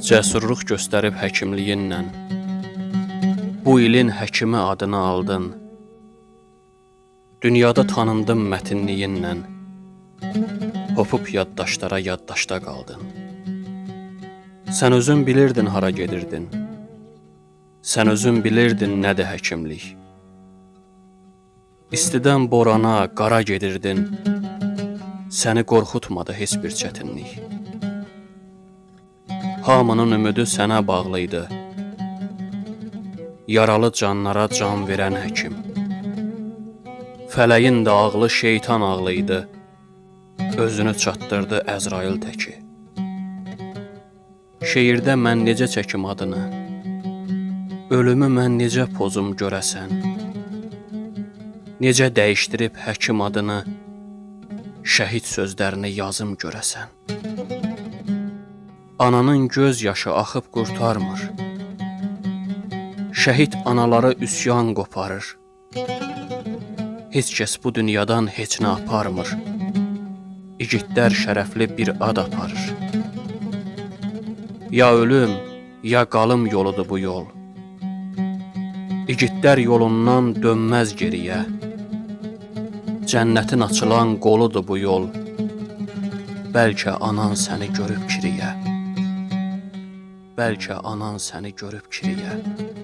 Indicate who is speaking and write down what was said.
Speaker 1: Cəsurluq göstərib həkimliyinlə bu ilin həkimi adını aldın. Dünyada tanındım mətinliyinlə. Hopub yaddaşlara yaddaşda qaldın. Sən özün bilirdin hara gedirdin. Sən özün bilirdin nədir həkimlik. İstidən borana, qara gedirdin. Səni qorxutmadı heç bir çətinlik. Hamının ümidi sənə bağlı idi. Yaralı canlara can verən həkim. Fələyin də ağlı şeytan ağlı idi. Özünü çatdırdı Əzrail təki. Şeirdə mən necə çəkim adını? Ölümü mən necə pozum görəsən? Necə dəyişdirib həkim adını, şəhid sözlərini yazım görəsən? Ananın göz yaşı axıb qurtarmır. Şəhid anaları üsyan qoparır. Heç kəs bu dünyadan heç nə aparmır. İgidlər şərəfli bir ad aparır. Ya ölüm, ya qalım yoludur bu yol. İgidlər yolundan dönməz geriyə. Cənnətin açılan qoludur bu yol. Bəlkə anan səni görüb kiriyə. Bəlkə anan səni görüb kiriyə.